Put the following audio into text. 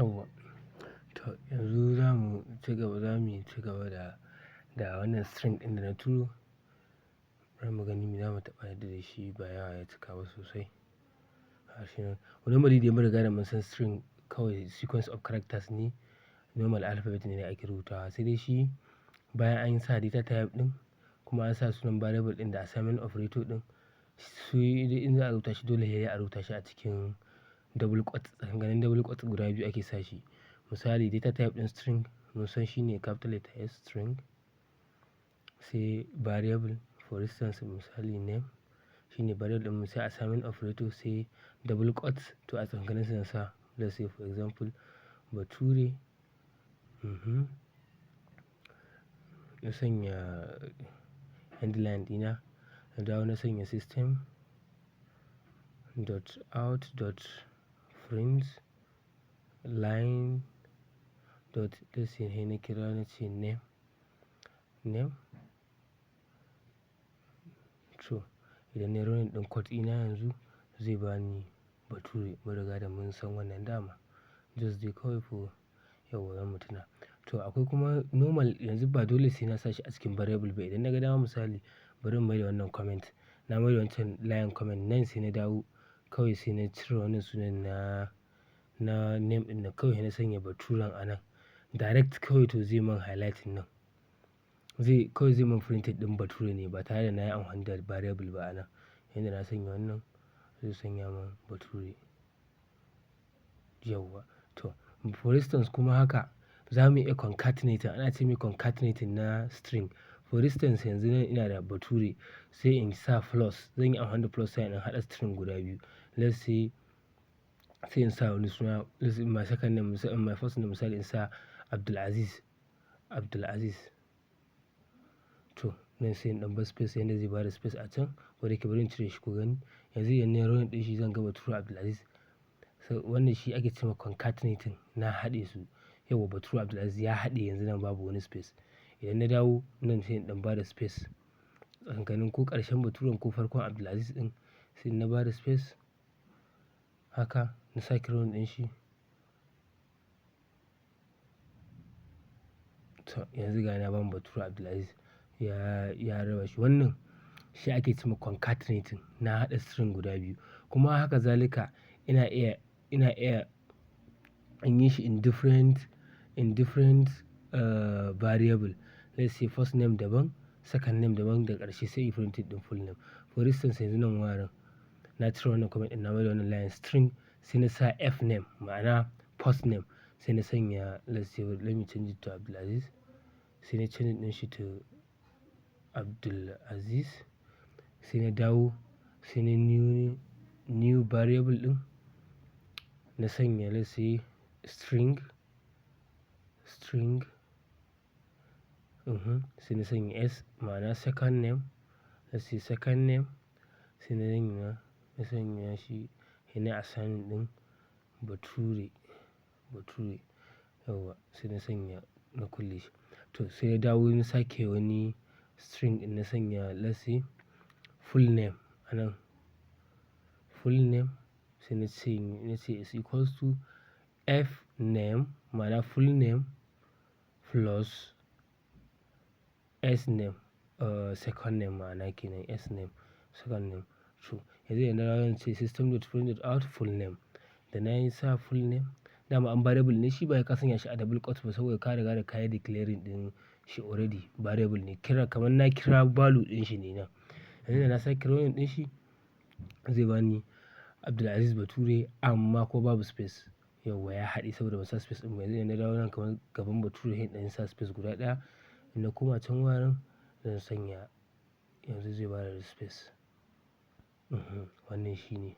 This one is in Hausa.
Yauwa. To yanzu za mu ci gaba, za mu ci gaba da wannan string ɗin da na turo. Bari mu gani me zamu taɓa yadda shi ba yawa ya cika ba sosai. Gashi nan. Normally dai mun riga da mun san string kawai sequence of characters ne, normal alphabet ne da ake rubutawa. Sai dai shi bayan an sa data type ɗin kuma an sa sunan variable ɗin da assignment operator ɗin, su in za a rubuta shi dole sai dai a rubuta shi a cikin double quote. Tsakankanin double quote guda biyu ake sa shi. Misali, data type ɗin string mun san shi ne capital letter S string, sai variable, for instance misali name shine variable ɗin mu, sai assignment operator, sai double quote, to a tsakankanin su na sa, let's say for example, Bature. Na sanya end line ɗina, na dawo na sanya system dot out dot print line dot, let's say sai na kira na ce name, name. To idan nayi running ɗin code ɗina yanzu, zai bani Bature. Mun riga da mun san wannan dama. Just dai kawai for yauwa zan mutuna. To akwai kuma normal, yanzu ba dole sai na sa shi a cikin variable ba. Idan na ga dama, misali, bari in maida wannan comment. Na maida wancan line comment nan, sai na dawo kawai sai na cire wannan sunan na name ɗin nan, kawai sai na sanya Baturen a nan. Direct kawai to zai mun highlighting nan. Zai kawai zai mun printing ɗin Bature ne ba tare da na yi amfani da variable ba a nan. Yanda na sanya wannan, zai sanya mun Bature. Yauwa. To for instance kuma haka za mu iya concatenating, ana ce mai concatenating na string. For instance, yanzu nan ina da Bature, sai in sa plus, zan yi amfani da plus sign in haɗa string guda biyu. Let's say sai in sa wani suna, let's say my second name, my first name, misali in sa Abdulaziz, Abdulaziz. To nan sai in ɗan bar space yanda zai bada space a can. Ko da yake bari in cire shi ku gani. Yanzu idan nayi running ɗin shi, zan ga Bature Abdulaziz. So wannan shi ake ce ma concatenating, na haɗe su. Yauwa, Bature Abdulaziz ya haɗe, yanzu nan babu wani space. Idan na dawo nan, sai in ɗan bada space tsakankanin ko ƙarshen Baturen ko farkon Abdulaziz ɗin, sai na bada space haka na sake running ɗin shi. To yanzu ga yana bamu Bature Abdulaziz ya raba shi. Wannan shi ake ce ma concatenating, na haɗa string guda biyu. Kuma haka zalika ina iya in yi shi in different variable. Let's say first name daban, second name daban, da ƙarshe sai in printing ɗin full name. For instance, yanzu nan wuraren na cire wannan comment ɗin, na maida wannan line string, sai na sa f name, ma'ana first name, sai na sanya, let's say, let me change it to Abdulaziz. Sai na change ɗin shi to Abdulaziz. Sai na dawo sai na new variable ɗin, na sanya, let's say, string, sai na sanya s, ma'ana second name, let's say second name, sai na sanya shi, sai nayi assigning ɗin Bature, Bature. Yauwa, sai na sanya, na kulle shi. To sai na dawo na sake wani string ɗin, na sanya, let's say, full name a nan. Full name, sai na ce is equals to f name, ma'ana full name, plus s name, second name, ma'ana kenan s name, second name. To yanzu idan na dawo zan ce system dot print dot out full name. Da na yi sa full name, dama an variable ne shi, ba sai ka sanya shi a double quote ba saboda ka riga da ka yi declaring ɗin shi already variable ne. Kira kamar na kira value ɗin shi ne nan. Yanzu da na sake running ɗin shi, zai bani Abdulaziz Bature amma ko babu space. Yauwa, ya haɗe saboda ban sa space ɗin ba. Yanzu idan na dawo nan kamar gaban Bature, sai in ɗan sa space guda ɗaya. In na koma can wuraren zan sanya, yanzu zai bada space. Wannan shi ne.